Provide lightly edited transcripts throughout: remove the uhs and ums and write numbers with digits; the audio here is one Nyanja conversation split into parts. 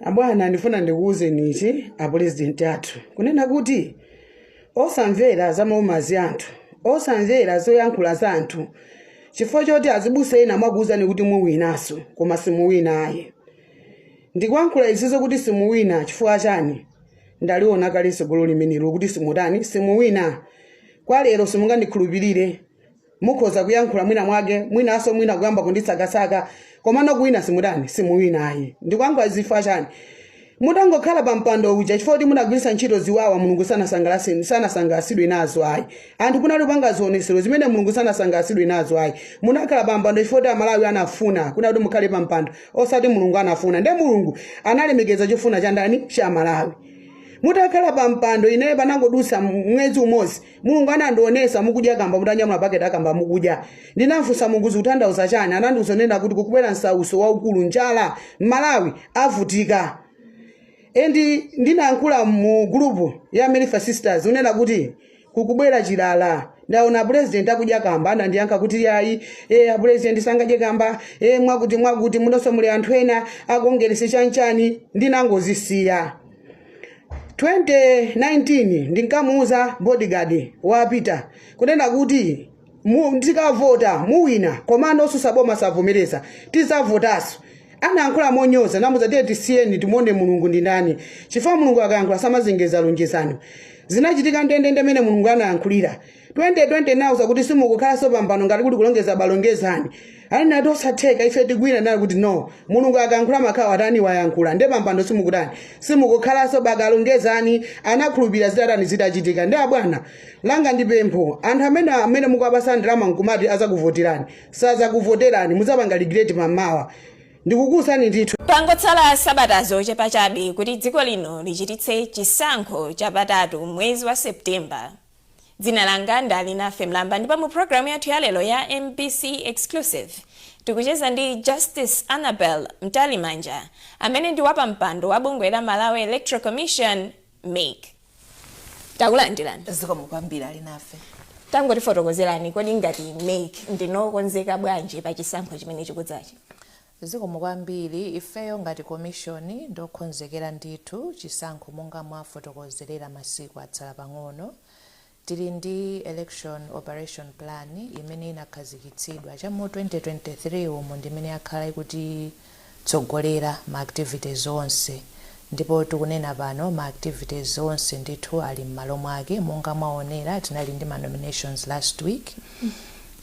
Abwana, ndifuna ndikuwuzeni ichi, apurezidenti athu, kunena kuti osamvera za maumazi anthu, osamvera zoyankhula za anthu, chifukwa choti azibusa ena mwakuwuzani kuti muwinaso, koma simuwina ayi. Ndikuyankhula izizo kuti simuwina chifukwa chani? Ndaliona kale tsogolo limenelo kuti simutani, simuwina. Kwa lero simungandikhulupirire, mukhoza kuyankhula mwina mwake, mwinanso mwina kuyamba kunditsakasaka, komano kuwina simutani, simuwina ayi. Ndikuyankhula chifukwa chani? Mutangokhala pa mpando uja, chifukwa kuti munagwiritsa ntchito ziwawa, Mulungu sanasangalatsidwe nazo ayi. Anthu kunali kupanga zionesero zimene Mulungu sanasangalatsidwe nazo ayi. Munakhala pa mpando chifukwa kuti Amalawi anafuna kuna kuti mukhale pa mpando, osati Mulungu anafuna. Nde Mulungu analemekeza chofuna cha ndani? Cha Malawi. Mutakhala pa mpando, ineyo panangodutsa mwezi umodzi, Mulungu anandionesa mukudya kamba, mutanyamula paketi akamba mukudya. Ndinamfunsa Mulungu, "Zikutanthauza chani?" Anandiuza nena kuti kukubwera msauso waukulu, njala, Malawi avutika. And ndinayankhula mu group ya Merifa Sisters unena kuti kukubwera chilala, ndaona president akudya kamba. Anandiyankha kuti yayi, a president sangadye kamba, mwakuti mwakuti, munonso muli anthu ena akongerese chanchani. Ndinangozisiya. 2019 ndinkamuuza bodyguard wapita kunena kuti ndikavota muwina, komano osusa boma savomereza, tizavotanso. Anayankhula monyoza, namuza tiye tisiyeni timuone Mulungu ndi ndani, chifukwa Mulungu akayankhula samazengeza lonjezano. Zinachitika ndendende mene Mulungu anayankhulira. 2020 nauza kuti simukukhalanso pambano, ngati kuti kulongeza balongezani. Ali nati osatheka, ife tigwira nayo kuti no, Mulungu akayankhula makhawa atani, wayankhula, nde pampando simukutani, simukukhalanso, bakalongezani. Anakhulupirira, zitatani, zitachitika. Ndi abwana langa ndi pempho, anthu amene mukuwapasa ndalama nkumati azakuvoterani, sazakuvoterani, muzapanga regret pamawa. Ndikukuwuzani ndithu. Pangotsala sabata zochepa chabe kuti dziko lino lichititse chisankho chapatatu mwezi wa Septemba. Dzina langa ndali Nafe Mlamba, ndipo mu programu yathu ya lero ya MBC Exclusive tikucheza ndi Justice Annabel Mtalimanja, amene ndi wapampando wa bungwe la Malawi Electoral Commission, MEC. Takulandirani. Zikomo kwambiri, ali nafe. Tangotifotokozerani, kodi ngati MEC ndinokonzeka bwanji pa chisankho chimene chikudzachi? Zikomo kwambiri. Ifeyo ngati commission ndokonzekera ndithu chisankho. Monga mwafotokozerera, masiku atsala pang'ono. Tili ndi election operation plan imene inakhazikitsidwa chamu 2023 umu, ndimene yakhala ikutitsogolera ma activities onse, ndipo tikunena pano ma activities onse ndithu ali m'malo mwake. Monga mwaonera, tinali ndi ma nominations last week.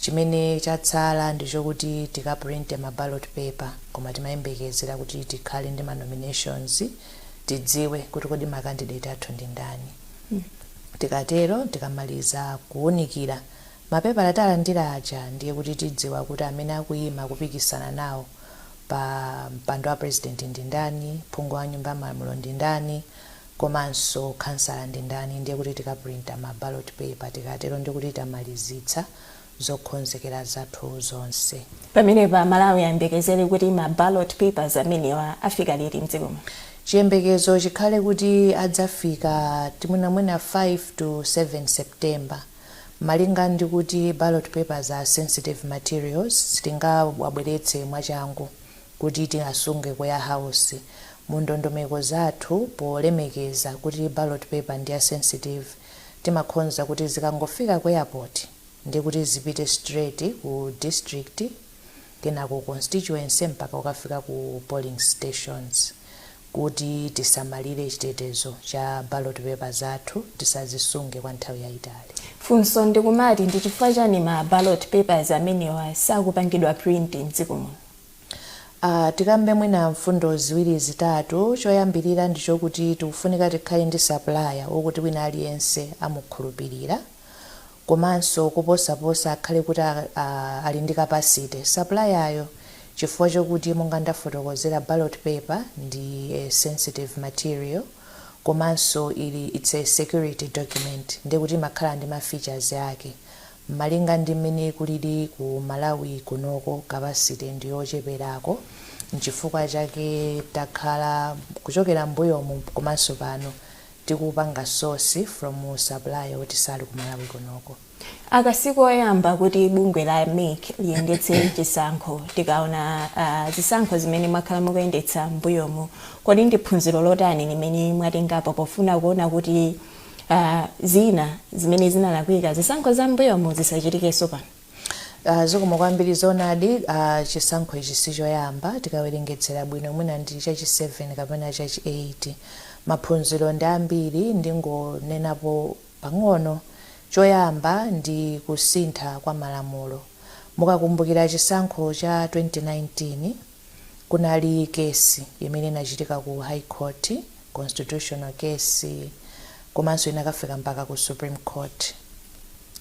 Chimene chatsala ndichokuti tikaprinte ma ballot paper, koma timayembekezera kuti tikhale ndi ma nominations, tidziwe kuti kodi ma candidate athu ndi ndani. Tikatero, tikamaliza kuwunikira mapepala talandira aja, ndiye kuti tidziwa kuti amene akuyima kupikisana nawo pa mpando wa president ndi ndani, phungu wa nyumba ya malamulo ndi ndani, komanso kansala ndi ndani. Ndiye kuti tikaprinta ma ballot paper. Tikatero ndi kuti tamalizitsa zokonzekera zathu zonse. Pamenepa Malawi ayembekezere kuti ma ballot papers amenewa afika liti mdzikomo? Chiyembekezo chikhale kuti adzafika timwinamwina 5 to 7 September, malinga ndi kuti ballot papers are sensitive materials, sitingawabweretse mwachangu kuti tingasunge ku warehouse. Mu ndondomeko zathu, polemekeza kuti ballot paper ndi ya sensitive, timakhonza kuti zikangofika ku airport ndi kuti zipite straight ku district, kenako constituency, mpaka kukafika ku polling stations, kuti tisamalire chitetezo cha ballot paper zathu, tisazisunge kwa nthawi yayitali. Funso ndikumati, ndi chifukwa chani ma ballot papers amenewa sakupangidwa print mdziko muno? Tikambe mwina mfundo ziwiri zitatu. Choyambirira ndichokuti tikufunika tikhale ndi supplier wokuti wina aliyense amukhulupirira, komanso kuposaposa akhale kuti ali ndi capacity supplier, chifukwa chokuti monga ndafotokozera, ballot paper ndi a sensitive material, komanso ili it's a security document, ndikuti imakhala ndi ma features ake. Malinga ndi mmene kulili ku Malawi kunoko, capacity ndiyocheperako. Nchifukwa chake takhala kuchokera mbuyomu komanso pano tikupanga source from supplier oti sali ku Malawi kunoko. Aka sikoyamba kuti bungwe la MEC liyendetse chisankho. Tikaona zisankho zimene mwakhala mukuyendetsa mbuyomu, kodi ndi phunziro lotani limene mwatengapo pofuna kuona kuti zina zimene zinalakwika zisankho za mbuyomu zisachitikenso pano? Zikomo kwambiri. Zonadi, chisankho ichi sichoyamba. Tikawerengetsera bwino, mwina ndi chachi 7 kapena chachi 8. Maphunziro ndi ambiri, ndingonenapo pang'ono. Choyamba ndi kusintha kwa malamulo. Mukakumbukira chisankho cha 2019, kunali kesi imene inachitika ku High Court, constitutional case, komanso inakafika mpaka ku Supreme Court.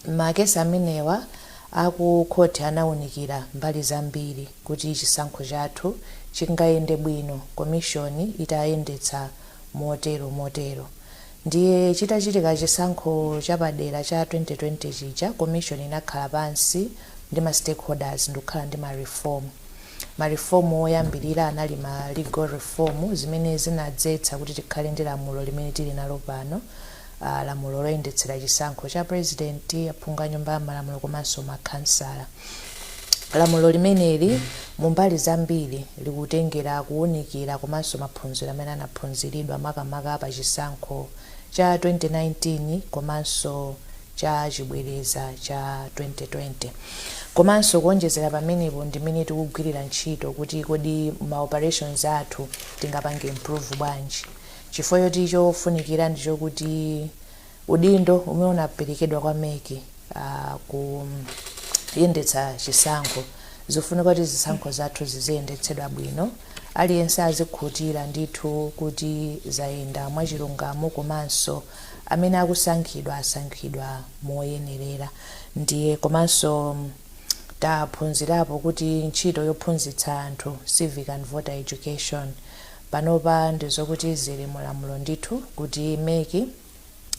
Makesi amenewa aku court anawunikira mbali zambiri kuti chisankho chathu chingayende bwino commission itayendetsa motero motero. Ndiye chitachitika chisankho chapadera cha 2020 chija, commission inakhala pansi ndi ma stakeholders ndikukhala ndi ma reform. Ma reform oyambirira anali ma legal reform, zimene zinadzetsa kuti tikhale ndi lamulo limene tili nalo pano, lamulo loyendetsera chisankho cha president, aphungu a Nyumba ya Malamulo komanso makhansala. Lamulo limeneli mumbali zambiri likutengera kuwunikira komanso maphunziro amene anaphunziridwa makamaka pa chisankho cha 2019 komanso cha chibwereza cha 2020. Komanso kuonjezera pamenepo, ndimene tikugwirira ntchito kuti kodi ma operations athu tingapange improve bwanji, chifukwa choti chofunikira ndichokuti udindo umene unaperekedwa kwa MEC kuyendetsa chisankho, zifunika kuti zisankho zathu ziziyendetsedwa bwino, aliyense azikhutira ndithu kuti zayenda mwachilungamo, komanso amene akusankhidwa asankhidwa moyenerera. Ndiye komanso taphunzirapo kuti ntchito yophunzitsa anthu, civic and voter education, panopa ndizokuti zili mulamulo ndithu kuti MEC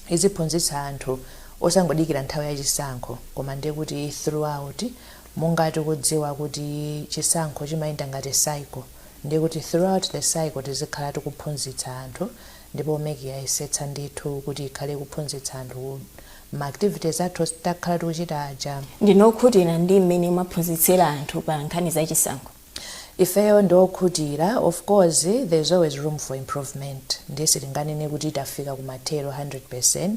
iziphunzitsa anthu, osangodikira nthawi yachisankho, koma ndiye kuti throughout. Monga tikudziwa kuti chisankho chimayenda ngati cycle, ndiye kuti throughout the cycle tizikhala tikuphunzitsa anthu. Ndipo MEC yayesetsa ndithu kuti ikhale kuphunzitsa anthu ma activities athu takhala tikuchita aja. Ndinokhutira ndi mmene mwaphunzitsira anthu pa nkhani zachisankho? Ifeyo ndiokhutira. Of course, there's always room for improvement, ndiye sitinganene kuti tafika kumathero 100%,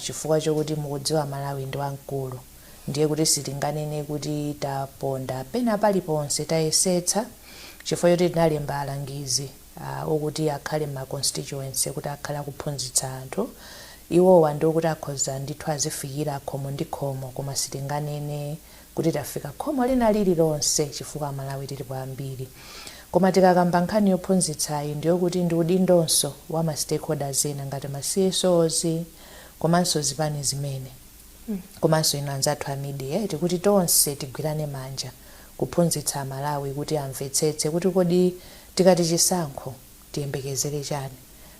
chifukwa chokuti mukudziwa Malawi ndi wamkulu. Ndiye kuti sitinganene kuti taponda pena paliponse. Tayesetsa chifukwa choti tinalemba alangizi okuti akhale ma constituency, kuti akhale akuphunzitsa anthu. Iwowa ndiokuti akhoza ndithu azifikira khomo ndi khomo, koma sitinganene kuti tafika khomo lina lililonse chifukwa Amalawi tilipo ambiri. Koma tikakamba nkhani yophunzitsayi, ndiyokuti ndi udindonso wa ma stakeholders ena ngati ma CSOs komanso zipani zimene, komanso ino anzathu a media, tikuti tonse tigwirane manja kuphunzitsa Amalawi kuti amvetsetse kuti kodi tikati chisankho tiyembekezere chani,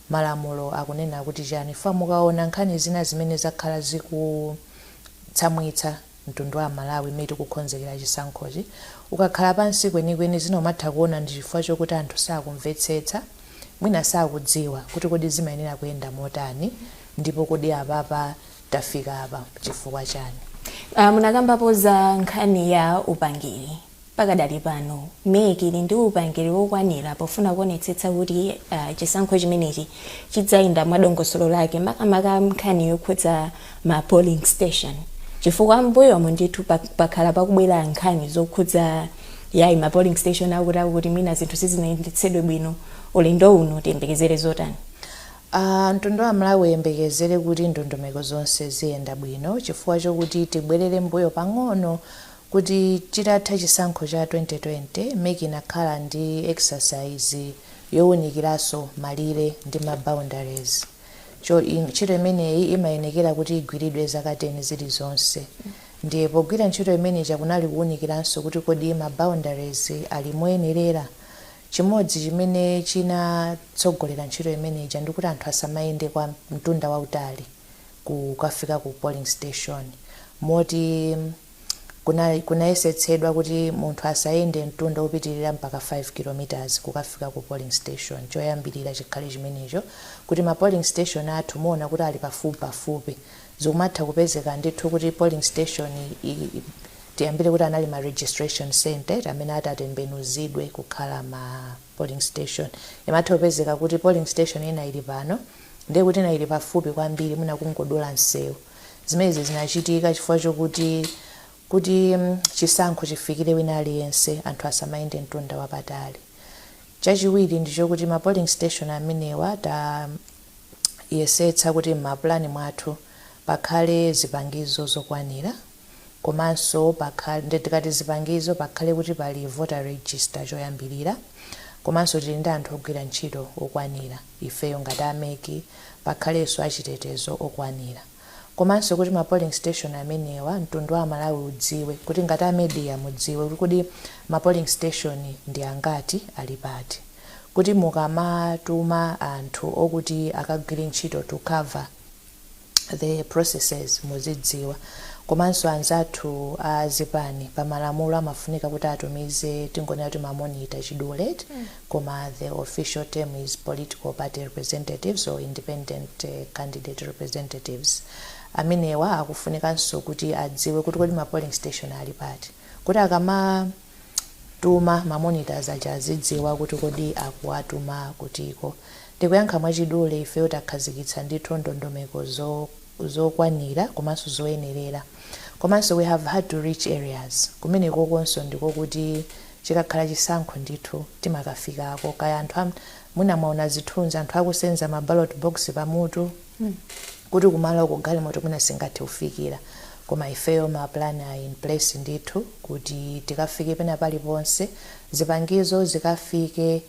malamulo akunena kuti chani. Fa mukaona nkhani zina zimene zakhala zikutsamwitsa mtundu wa Malawi imene tikukonzekera chisankhochi, ukakhala pansi kwenikweni zina umatha kuona ndi chifukwa chokuti anthu sakumvetsetsa, mwina sakudziwa kuti kodi zimayenera kuyenda motani, ndipo kodi apapa tafika apa chifukwa chani. Munakambapo za nkhani ya upangiri. Pakadali pano MEC ili ndi upangiri wokwanira pofuna kuonetsetsa kuti chisankho chimenechi chidzayenda mwadongosolo lake, makamaka nkhani yokhudza ma polling station? Chifukwa mbuyomu ndithu pakhala pakubwera nkhani zokhudza yayi ma polling station akuti akuti mwina zinthu sizinayendetsedwe bwino. Ulendo uno tiyembekezere zotani? Mtundu wa Malawi uyembekezere kuti ndondomeko zonse ziyenda bwino, chifukwa chokuti tibwerere mbuyo pang'ono kuti chitatha chisankho cha 2020, MEC inakhala ndi exercise yowunikiranso malire ndi ma boundaries. Ntchito imeneyi imayenekera kuti igwiridwe zaka 10 zilizonse. Ndiye pogwira ntchito imeneyi kunali kuwunikiranso kuti kodi ma boundaries ali moyenerera. Chimodzi chimene chinatsogolera ntchito imeneyi ndikuti anthu asamayende kwa mtunda wautali kukafika ku polling station, moti Kunayesetsedwa kuti munthu asayende mtunda wopitirira mpaka 5 kilometers kukafika ku polling station. Choyambirira chikhale chimenecho, kuti ma polling station athu muona kuti ali pafupi pafupi. Zikumatha kupezeka ndithu kuti polling station tiyambire kuti anali ma registration center amene atatembenuzidwe kukhala ma polling station, imatha kupezeka kuti polling station ina ili pano, ndiye kuti ina ili pafupi kwambiri, mwina kungodula msewu. Zimenezi zinachitika chifukwa chokuti kuti chisankho chifikire wina aliyense, anthu asamayende mtunda wapatali. Chachiwiri ndichokuti ma polling station amenewa tayesetsa kuti m'mapulani mwathu pakhale zipangizo zokwanira, komanso pakhale, tikati zipangizo, pakhale kuti pali voter register choyambirira, komanso tili ndi anthu ogwira ntchito okwanira ifeyo ngati a MEC, pakhalenso achitetezo okwanira, komanso kuti ma polling station amenewa mtundu wa Malawi udziwe, kuti ngati a media mudziwe kuti kodi ma polling station ndi angati, ali pati, kuti mukamatuma anthu okuti akagwire ntchito to cover the processes muzidziwa. Komanso anzathu a zipani, pamalamulo amafunika kuti atumize, tingonena kuti ma monitor chidule, koma the official term is political party representatives or independent candidate representatives. Amenewa akufunikanso kuti adziwe kuti kodi ma polling station ali pati, kuti akamatuma ma monitors aja azidziwa kuti kodi akuwatuma kutiko. Ndikuyankha mwachidule, ifeyo takhazikitsa ndithu ndondomeko zokwanira komanso zoyenerera, komanso we have hard to reach areas. Kumeneko konso ndikokuti chikakhala chisankho ndithu timakafikako. Kaya anthu mwina mwaona zithunzi, anthu akusenza ma ballot box pamutu, kuti kumalo kugalimoto mwina singathe kufikira, koma ifeyo ma plan are in place ndithu kuti tikafike pena paliponse, zipangizo zikafike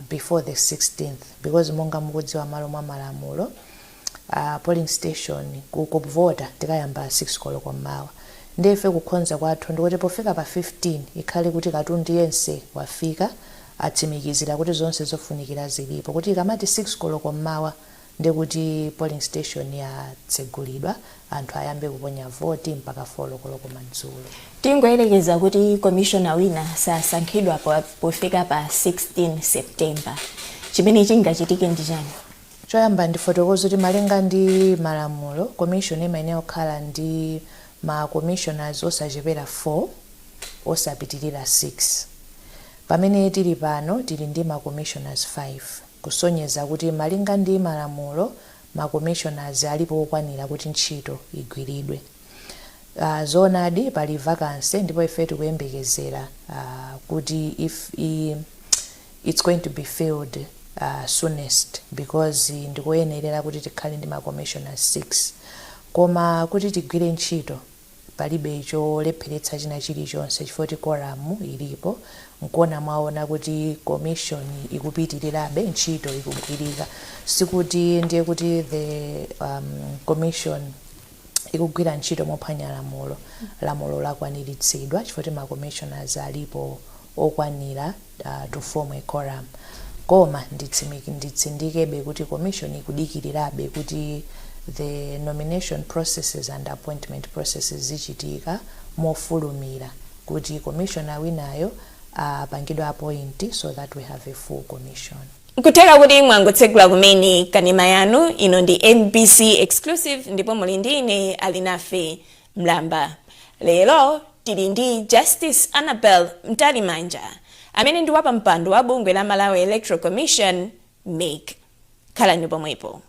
before the 16th, because monga mukudziwa, malo mwa malamulo, polling station kuvota tikayamba 6 koloko mmawa. Ndife kukhonza kwathu ndikuti pofika pa 15 ikhale kuti katundu yense wafika, atsimikizira kuti zonse zofunikira zilipo, kuti ikamati 6 koloko mmawa ndikuti polling station yatsegulidwa, anthu ayambe kuponya voti mpaka 4 koloko madzulo. Tingoyerekeza kuti commissioner wina sasankhidwa pofika pa 16 September, chimene chingachitike ndi chani? Choyamba ndifotokoza kuti malinga ndi malamulo, commission imayenera kukhala ndi ma commissioners osachepera 4, osapitirira 6. Pamene tili pano tili ndi ma commissioners 5, kusonyeza kuti malinga ndi malamulo ma commissioners alipo okwanira kuti ntchito igwiridwe. Zoonadi pali vacancy, ndipo ife tikuyembekezera kuti if it's going to be filled soonest, because ndikuyenerera kuti tikhale ndi ma commissioners 6. Koma kuti tigwire ntchito palibe cholepheretsa china chilichonse, chifukwa kuti quorum ilipo. Nkuona mwaona kuti commission ikupitirirabe, ntchito ikugwirika. Sikuti ndiye kuti the commission ikugwira ntchito mophwanya lamulo. Lamulo lakwaniritsidwa chifukwa kuti ma commissioners alipo okwanira to form a quorum. Koma nditsindikebe kuti commission ikudikirirabe kuti the nomination processes and appointment processes zichitika mofulumira, kuti commissioner winayo apangidwe appoint so that we have a full commission. Nkutheka kuti mwangotsegula kumene kanema yanu, ino ndi MBC Exclusive ndipo muli ndi ine Alinafe Mlamba. Lero tili ndi Justice Annabel Mtalimanja amene ndi wapampando wa bungwe la Malawi Electoral Commission, MEC. Khalani pomwepo.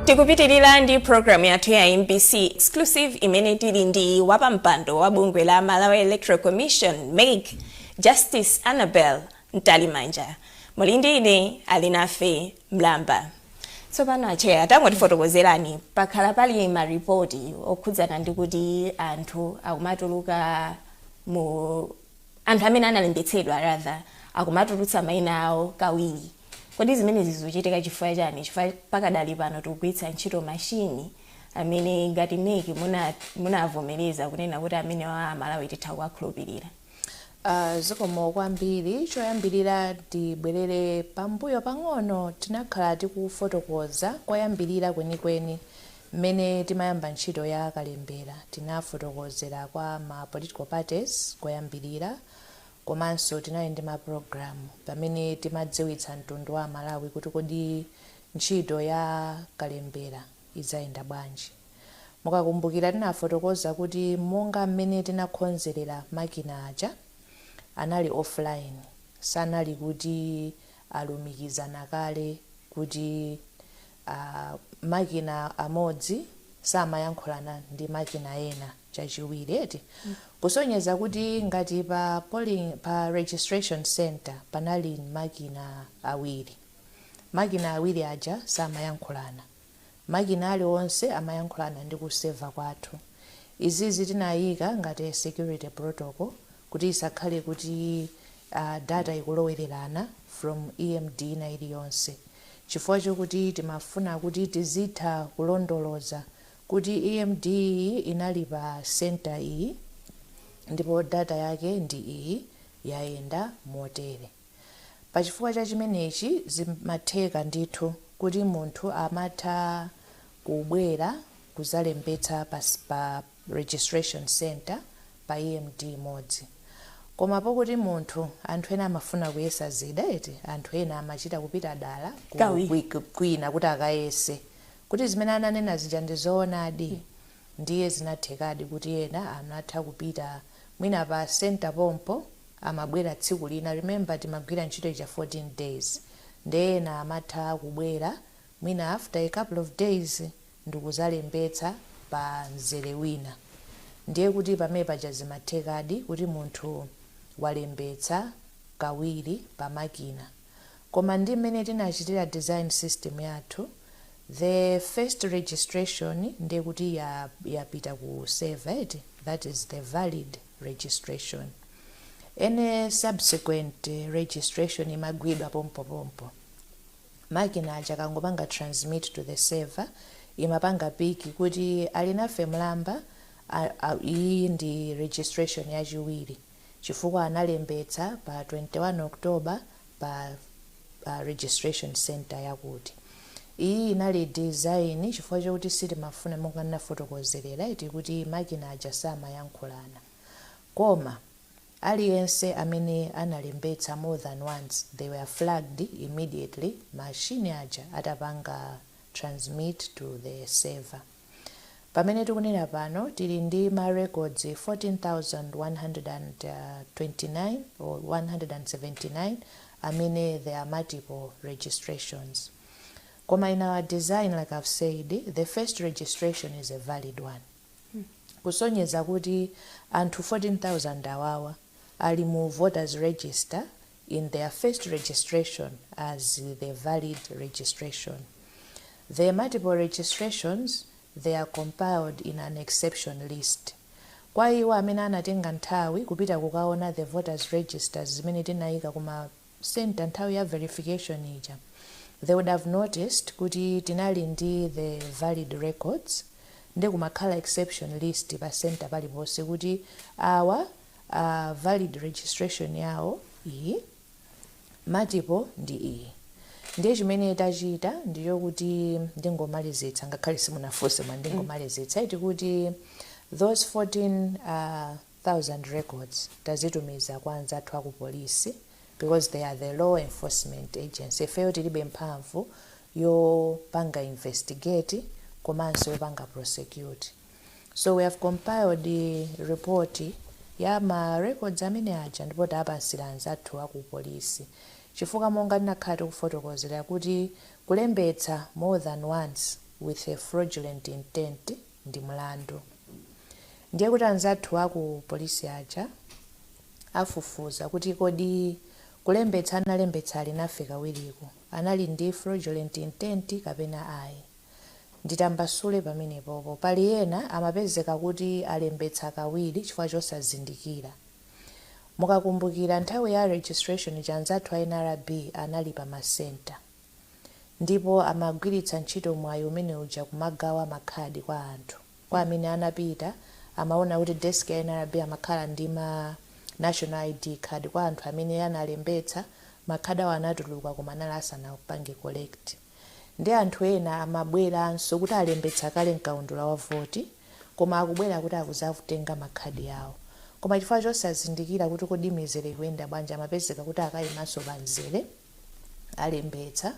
Tikupitirira ndi programu yathu ya MBC Exclusive imene tili ndi wapampando wa bungwe la Malawi Electoral Commission, MEC, Justice Annabel Mtalimanja. Muli ndi ine Alinafe Mlamba. Tsopano a chair, tangotifotokozerani, pakhala pali maripoti okhudzana ndi kuti anthu akumatuluka mu anthu amene analembetsedwa, rather, akumatulutsa mayina awo kawiri. Kodi zimenezi zikuchitika chifukwa chani? Chifukwa pakadali pano tikugwiritsa ntchito mashini amene ngati MEC munavomereza kunena kuti amene wa Amalawi titha kuwakhulupirira. Zikomo kwambiri. Choyambirira tibwerere pambuyo pang'ono. Tinakhala tikufotokoza koyambirira kwenikweni mmene timayamba ntchito ya kalembera. Tinafotokozera kwa ma political parties koyambirira, komanso tinali ndi ma program pamene timadziwitsa mtundu wa Malawi kuti kodi ntchito ya kalembera idzayenda bwanji. Mukakumbukira, tinafotokoza kuti monga mmene tinakonzerera makina aja anali offline, sanali kuti alumikizana kale, kuti makina amodzi samayankhulana ndi makina ena. Chachiwiri eti kusonyeza kuti ngati pa polling, pa registration center panali makina awiri, makina awiri aja samayankhulana. Makina aliwonse amayankhulana ndi ku server kwathu. Izizi tinayika ngati security protocol kuti isakhale kuti data ikulowererana from EMD ina iliyonse, chifukwa chokuti timafuna kuti tizitha kulondoloza kuti EMD iyi inali pa center iyi ndipo data yake ndi iyi, yayenda motere. Pachifukwa cha chimenechi zimatheka ndithu kuti munthu amatha kubwera kuzalembetsa pa registration center pa EMD imodzi, koma pokuti munthu, anthu ena amafuna kuyesa zida eti, anthu ena amachita kupita dala Kawiri. kwina kuti akayese kuti zimene ananena zija ndi zoonadi. Ndiye zinathekadi kuti ena anatha kupita mwina pa center pompo, amabwera tsiku lina. Remember, timagwira ntchito ija 14 days, ndiye ena amatha kubwera mwina after a couple of days ndikuzalembetsa pa mzere wina. Ndiye kuti pamene paja zimathekadi kuti munthu walembetsa kawiri pa makina. Koma ndi mmene tinachitira design system yathu, the first registration ndiye kuti yapita ku server eti, that is the valid registration. Any subsequent registration imagwidwa pompopompo. Makina aja akangopanga transmit to the server, imapanga pick kuti Alinafe Mlamba, iyi ndi registration yachiwiri chifukwa analembetsa pa 21 October pa registration center yakuti. Iyi inali design chifukwa chokuti sitimafuna, monga ndinafotokozerera iti, kuti makina aja samayankhulana. Koma aliyense amene analembetsa more than once, they were flagged immediately machine aja atapanga transmit to the server. Pamene tikunena pano, tili ndi ma records 14,129 or 179 amene there are multiple registrations. Koma in our design, like I've said, the first registration is a valid one, kusonyeza kuti anthu 14,000 awawa ali mu voters register in their first registration as the valid registration. The multiple registrations, they are compiled in an exception list kwa iwo amene anatenga nthawi kupita kukaona the voters registers zimene tinayika kuma center nthawi ya verification ija. They would have noticed kuti tinali ndi the valid records ndi kumakhala exception list pa center paliponse kuti awa valid registration yawo iyi, multiple ndi iyi. Ndiye chimene tachita ndichokuti, ndingomalizitsa ngakhale simunafunse mwa, ndingomalizitsa iti kuti those 14,000 records tazitumiza kwa anzathu aku polisi because they are the law enforcement agency. Ifeyo tilibe mphamvu yopanga investigate komanso yopanga prosecute. So we have compiled the report ya ma records amene aja ndipo tapatsira anzathu aku polisi, chifukwa monga ndinakhala tikufotokozera kuti kulembetsa more than once with a fraudulent intent ndi mlandu. Ndiye kuti anzathu aku polisi aja afufuza kuti kodi kulembetsa analembetsa Alinafe kawiriko anali ndi fraudulent intent kapena ayi. Nditambasule pamenepopo, pali ena amapezeka kuti alembetsa kawiri chifukwa chosazindikira. Mukakumbukira, nthawi ya registration cha anzathu a NRB anali pa ma center ndipo amagwiritsa ntchito mwayi umene uja kumagawa makhadi kwa anthu. Kwa amene anapita amaona kuti desk ya NRB amakhala ndi ma National ID card kwa anthu amene analembetsa, makhadi awo anatuluka koma anali asanapange collect. Ndi anthu ena amabweranso kuti alembetsa kale mkaundula wa voti, koma akubwera kuti akuzatenga makhadi awo, koma chifukwa chosazindikira kuti kodi mizere ikuyenda bwanji, amapezeka kuti akayimanso pamzere alembetsa,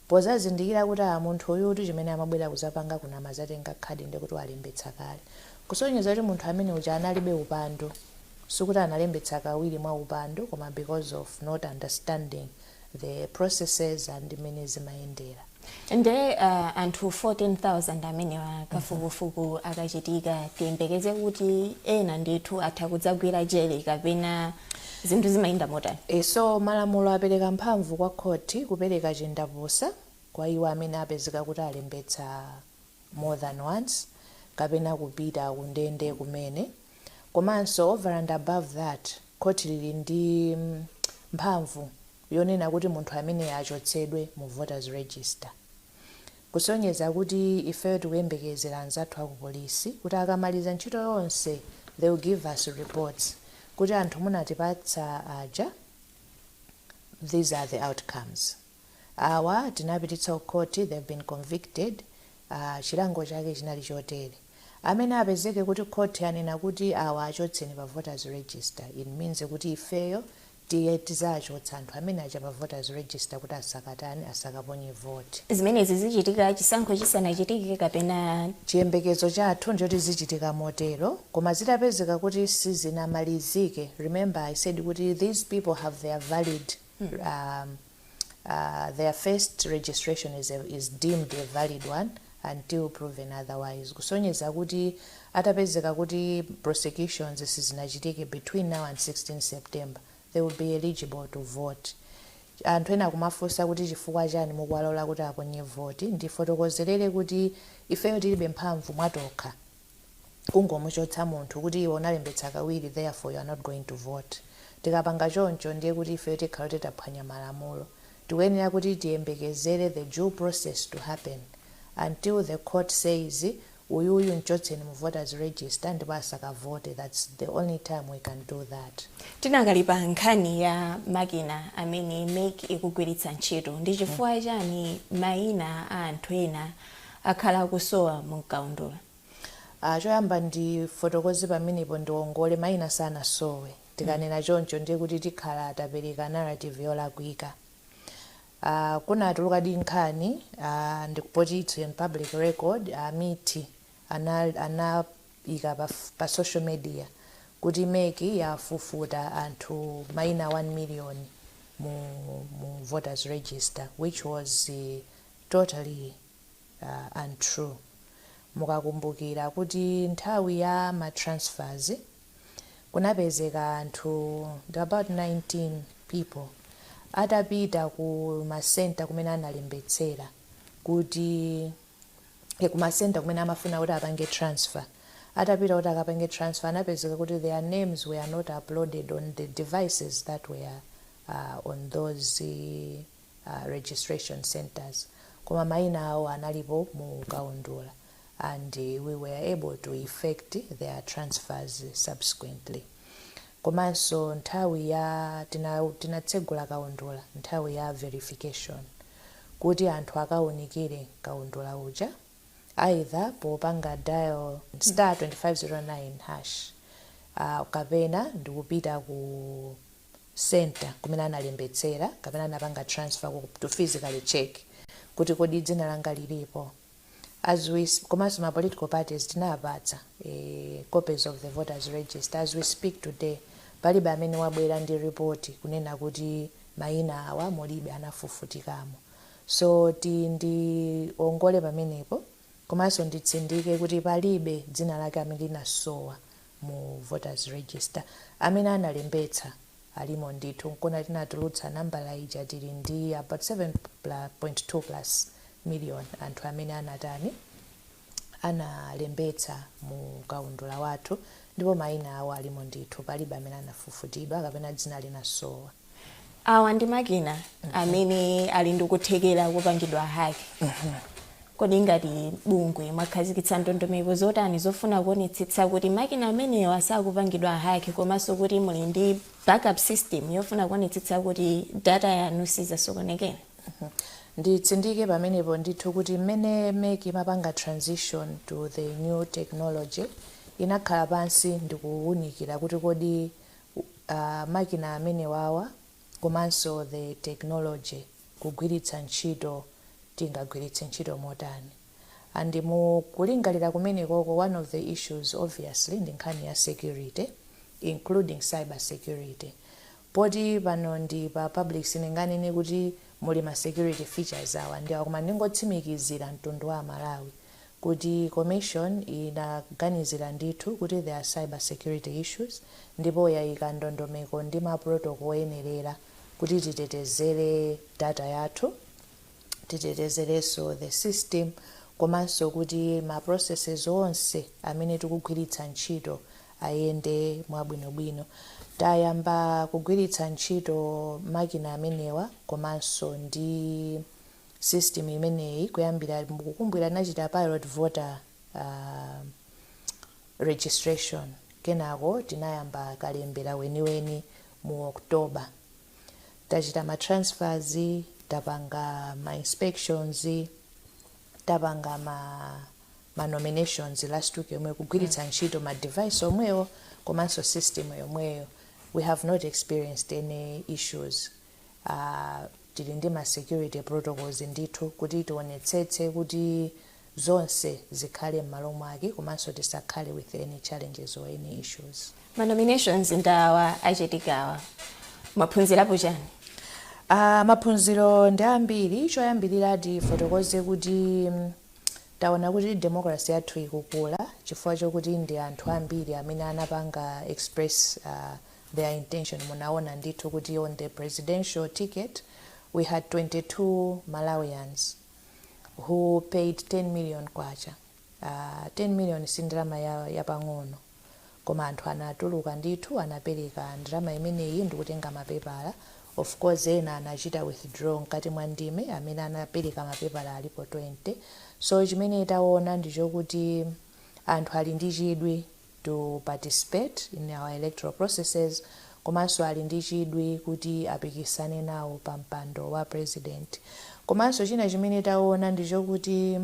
pozazindikira kuti a munthu uyutu chimene amabwera kuzapanga kuno amazatenga khadi, ndikuti walembetsa kale, kusonyeza kuti munthu amene uja analibe upandu. Sikuti analembetsa kawiri mwa upandu, koma because of not understanding the processes and mmene zimayendera. Nde anthu 14,000 amenewa, kafukufuku akachitika, tiyembekeze kuti ena ndithu atha kudzagwira jele kapena zinthu zimayenda motani? So malamulo apereka mphamvu kwa khoti kupereka chindapusa kwa iwo amene apezeka kuti alembetsa more than once kapena kupita kundende kumene. Komanso over and above that, khoti lili ndi mphamvu yonena kuti munthu amene achotsedwe mu voters register, kusonyeza kuti ifeyo tikuyembekezera anzathu aku polisi kuti akamaliza ntchito yonse, they will give us reports kuti anthu munatipatsa aja, these are the outcomes. Awa tinapititsa ku court, they've been convicted, chilango chake chinali chotere. Amene apezeke kuti court anena kuti awa achotseni pa voters register, it means kuti ifeyo tiye tizachotsa anthu amene aja pa voters register kuti asakatani, asakaponye vote. Zimenezi zichitika chisankho chisanachitike kapena? Chiyembekezo chathu njoti zichitika motero, koma zitapezeka kuti sizinamalizike, remember I said kuti these people have their valid their first registration is deemed a valid one until proven otherwise, kusonyeza kuti atapezeka kuti prosecutions sizinachitike between now and 16 September, they will be eligible to vote. Anthu ena akumafunsa kuti chifukwa chani mukuwalola kuti aponye voti? Ndifotokozerere kuti ifeyo tilibe mphamvu mwatokha kungomuchotsa munthu kuti iwe unalembetsa kawiri, therefore you are not going to vote. Tikapanga choncho, ndiye kuti ifeyo tikhala kuti taphwanya malamulo. Tikuyenera kuti tiyembekezere the due process to happen until the court says uyuyu mchotseni mu voters register ndipo asakavote. That's the only time we can do that. Tinakali pa nkhani ya makina amene MEC ikugwiritsa ntchito, ndi chifukwa chani mayina a anthu ena akhala akusowa mu mkaundula? Choyamba ndifotokoze pamenepo, ndiwongole, mayina sanasowe. Tikanena choncho, ndiye kuti tikhala tapereka narrative yolakwika. Kunatuluka di nkhani, ndikupoti it's in public record, amiti anayika pa social media kuti MEC yafufuta anthu mayina 1 million mu voters register, which was totally untrue. Mukakumbukira kuti nthawi ya ma transfers kunapezeka anthu ndi about 19 people atapita ku masenta kumene analembetsera kuti kumasenta kumene amafuna kuti apange transfer, atapita kuti akapange transfer, anapezeka kuti their names were not uploaded on the devices that were on those registration centers, koma mayina awo analipo mu kaundula and we were able to effect their transfers subsequently. Komanso nthawi ya tinatsegula kaundula nthawi ya verification kuti anthu akaunikire kaundula uja, either popanga dial *2509# kapena ndikupita ku center kumene analembetsera kapena anapanga transfer to physically check kuti kodi dzina langa lilipo. Komanso ma political parties tinapatsa copies of the voters register. As we speak today, palibe amene wabwera ndi report kunena kuti mayina awa mulibe, anafufutikamo. So ti ndiongole pamenepo, komanso nditsindike kuti palibe dzina lake amene linasowa mu voters register. Amene analembetsa alimo ndithu. Nkona tinatulutsa nambala ija, tili ndi about 7.2 plus million anthu amene anatani, analembetsa mu kaundula wathu, ndipo mayina awo alimo ndithu. Palibe amene anafufutidwa kapena dzina linasowa. Awa ndi makina amene ali ndi kuthekera kupangidwa hack. Kodi ngati bungwe mwakhazikitsa ndondomeko zotani zofuna kuonetsetsa kuti makina amenewa asakupangidwa hack, komanso kuti muli ndi backup system yofuna kuonetsetsa kuti data yanu sizasokonekera? Nditsindike pamenepo ndithu kuti mmene MEC imapanga transition to the new technology, inakhala pansi ndikuwunikira kuti kodi makina amenewawa komanso the technology kugwiritsa ntchito, tingagwiritse ntchito motani. And mu kulingalira kumenekoko, one of the issues obviously ndi nkhani ya security, including cyber security. Poti pano ndi pa public, sindinganene kuti muli ma security features awa ndi awa, koma ndingotsimikizira mtundu wa Malawi kuti commission inaganizira ndithu kuti there are cyber security issues, ndipo yayika ndondomeko ndi ma protocol oyenerera kuti titetezere data yathu, titetezerenso the system, komanso kuti ma processes onse amene tikugwiritsa ntchito ayende mwabwinobwino. Tayamba kugwiritsa ntchito makina amenewa komanso ndi system imeneyi kuyambira, mukukumbukira, tinachita pilot voter registration, kenako tinayamba kalembera weniweni mu October. Tachita ma transfers, tapanga ma inspections, tapanga ma nominations last week yomwe, kugwiritsa ntchito ma device omwewo komanso system yomweyo. We have not experienced any issues. Tili ndi ma security protocols ndithu kuti tionetsetse kuti zonse zikhale m'malo mwake komanso tisakhale with any challenges or any issues. Ma nominations ndawa achitikawa, mwaphunzirapo chani? Maphunziro ndi ambiri. Choyambirira tifotokoze kuti taona kuti democracy yathu ikukula, chifukwa chokuti ndi anthu ambiri amene anapanga express their intention. Munaona ndithu kuti on the presidential ticket we had 22 Malawians who paid 10 million kwacha. 10 million si ndalama yapang'ono, koma anthu anatuluka ndithu, anapereka ndalama imeneyi ndikutenga mapepala. Of course ena anachita withdraw mkati mwa ndime. Amene anapereka mapepala alipo 20. So chimene taona ndichokuti anthu ali ndi chidwi to participate in our electoral processes, komanso ali ndi chidwi kuti apikisane nawo pa mpando wa president. Komanso china chimene taona ndichokuti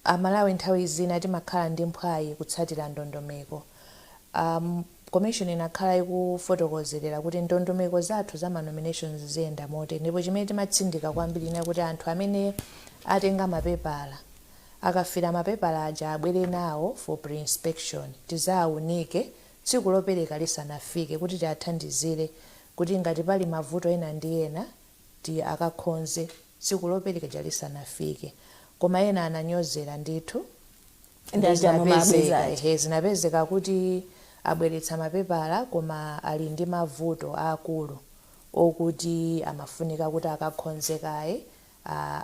Amalawi nthawi zina timakhala ndi mphwayi kutsatira ndondomeko. Commission inakhala ikufotokozerera kuti ndondomeko zathu za ma nominations ziyenda motere, ndipo chimene timatsindika kwambiri ina kuti anthu amene atenga mapepala, akafira mapepala aja, abwere nawo for pre-inspection, tizaawunike tsiku lopereka lisanafike, kuti tiathandizire kuti ngati pali mavuto ena ndi ena ti akakhonze tsiku lopereka ja lisanafike. Koma ena ananyozera ndithu. Ndi aja Zinapezeka, mumabweza. Ehe, zinapezeka kuti abweretsa mapepala koma ali ndi mavuto akulu okuti amafunika kuti akakhonzekaye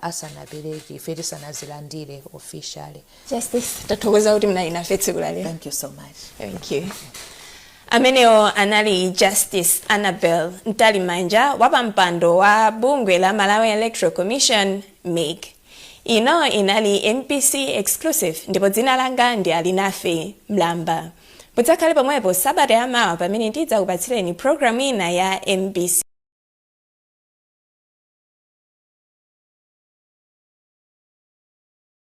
asanapereke, ife tisanazilandire officially. Justice, tathokoza kuti mnali nafe tsiku la lero. Thank you so much. Thank you. Amenewo anali Justice Annabel Mtalimanja, wapampando wa bungwe la Malawi Electoral Commission, MEC. Ino inali MBC Exclusive, ndipo dzina langa ndi Alinafe Mlamba. Mudzakhale pomwepo sabata yamawa pamene ndidzakupatsireni programu ina ya MBC.